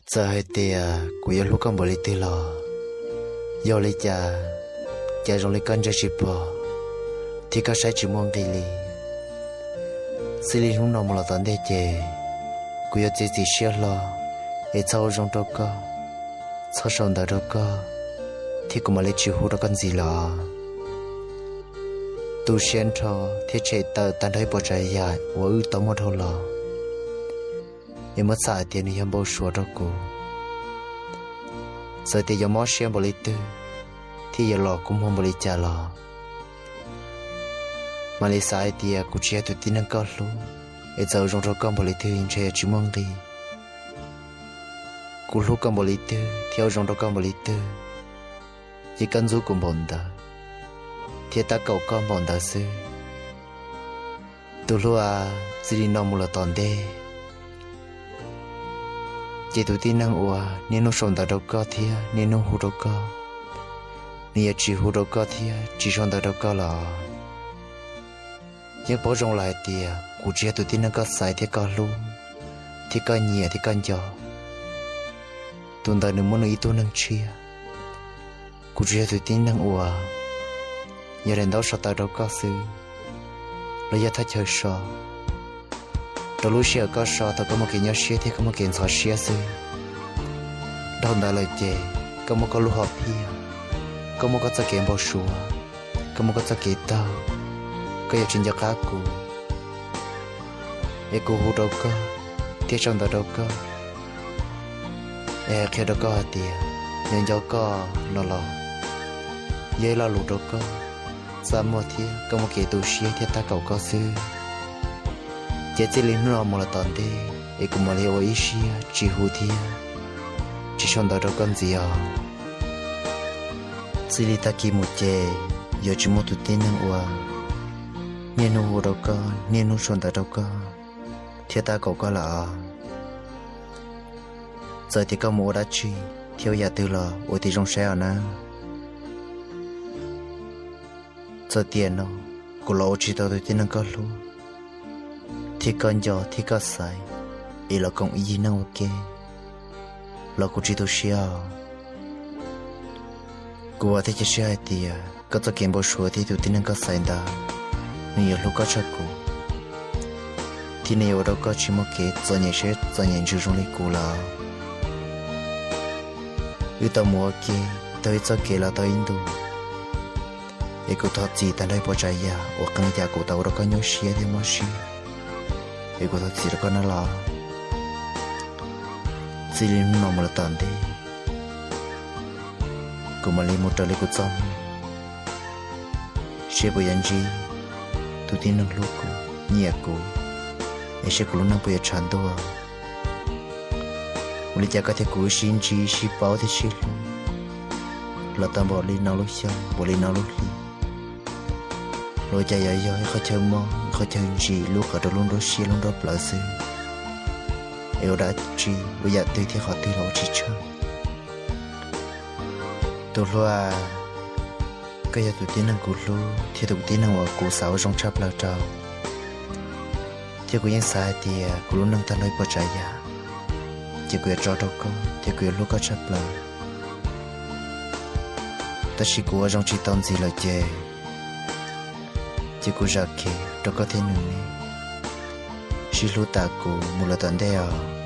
Txawm hais tias kuv yuav hlub koj npaum li twg los, yog li cas, cas zoo li koj ntsia tsis pom, thiab koj saib tsis muaj nqis li. Txij li hnub no mus los tom ntej ces, kuv yuav txiav txim siab hlo, es txhob ua zoo rau koj, txhob sau ntawv rau koj, thiab kuv mam li tsis hu rau koj ntxiv lawm. Tu siab nrho thiab tshem tawm tag nrho ib puas tsav yam uas wb tau muaj dhau los, es muab txhais hais tias nws yog npau suav rau kuv. Txawm tias yuav mob siab npaum li twg, thiab yuav los kua muag npaum li cas los, mam li xav hais tias kuv tsis yog tus tib neeg koj hlub, es txawm ua zoo rau koj npaum li twg ntshe yuav tsis muaj nqis. Kuv hlub koj npaum li twg thiab ua zoo rau koj npaum li twg, ces koj ntxub kuv npaum ntawd, thiab tab kaum koj npaum ntawd xwb. Tus hlub a, txij li no mus los tom ntej, ces tus tib neeg uas niaj hnub sau ntawv rau koj thiab niaj hnub hu rau koj, nws yuav tsis hu rau koj thiab tsis sau ntawv rau koj lawm. Yeej paub zoo lawm hais tias kuv tsis yog tus tib neeg koj xaiv thiab koj hlub, thiab koj nyiam thiab koj nco. Tus ntawd nws muab nws ib tug neeg tshiab. Kuv tsis yog tus tib neeg uas yog daim ntaub so tawv rau koj xwb, los yog thaj chaw so rau lub sij hawm koj so thaum koj muaj kev nyuaj siab thiab koj muaj kev ntxhov siab xwb. Dhau ntawd lawm ces koj muaj koj lub hom phiaj, koj muaj koj txoj kev npau suav, koj muaj koj txoj kev taug, koj yuav tsis nco qab kuv, es kuv hu rau koj thiab sau ntawv rau koj, es hais qhia rau koj hais tias nyob nco koj no los yog ib lo lus rau koj txaj muag thiab koj muaj kev tu siab thiab tab kaum koj xwb. Ces txij li hnub no mus los tom ntej es kuv mam li ua ib siab tsis hu thiab tsis sau ntawv rau koj ntxiv os. Txij li tag kis mus ces yuav tsis muaj tus tib neeg uas niaj hnub hu rau koj, niaj hnub sau ntawv rau koj thiab tab kaum koj lawm os. Txawm tias koj mus ua dab tsi thiab ua yam twg los ua tib zoo saib os nawb. Txawm tiam no kuv los ua tsis tau tus tib neeg koj hlub, thiab koj nco thiab koj xaiv, es los koom ib yig neej ua ke los kuv tsis tu siab os. Kuv vam thiab cia siab hais tias koj txoj kev npau suav thiab tus tib neeg koj xaiv ntawd, nws yuav hlub koj tshaj kuv, thiab nws yuav ua rau koj tsis muaj kev txom nyem siab txom nyem ntsws zoo li kuv lawm. Wb tau mus ua ke tau ib txoj kev los tau ib ntus, es kuv thov txim tag nrho ib puas tsav yam uas qee yam kuv tau ua rau koj nyuaj siab thiab mob siab, es kuv thov txim rau koj nawb los. Txij li hnub no mus los tom ntej, kuv mam li mus raws li kuv txoj hmoo, seb puas yuav ntsib tus tib neeg hlub kuv, nyiam kuv, es seb kuv lub neej puas yuav tshav ntuj. Ua li cas koj thiab kuv wb sib ntsib sib paub thiab sib hlub los tau npaum li no lub xyoo, npaum li no lub hli, los ua cas yuav yog ib qhov chaw mob, ib qhov chaw ntsim lub qhov rau lub nruab siab lub nruab plawv xwb, es ua dab tsi ua yam twg thiab qhov twg los ua tsis tshaj. Tus hluas, koj yog tus tib neeg kuv hlub thiab tus tib neeg uas kuv xav ua zoo tshaj plaws rau, thiab kuv yeej xav hais tias kuv lub neej tag nrho ib puas tsav yam, ces kuv yuav tso rau koj thiab kuv yuav hlub koj tshaj plaws. Tab sis kuv ua zoo tsis tau ntxiv lawm ces, ces kuv zam kev rau koj thiab nws ne, sib hlub tas kuv mus lawm tom ntej os.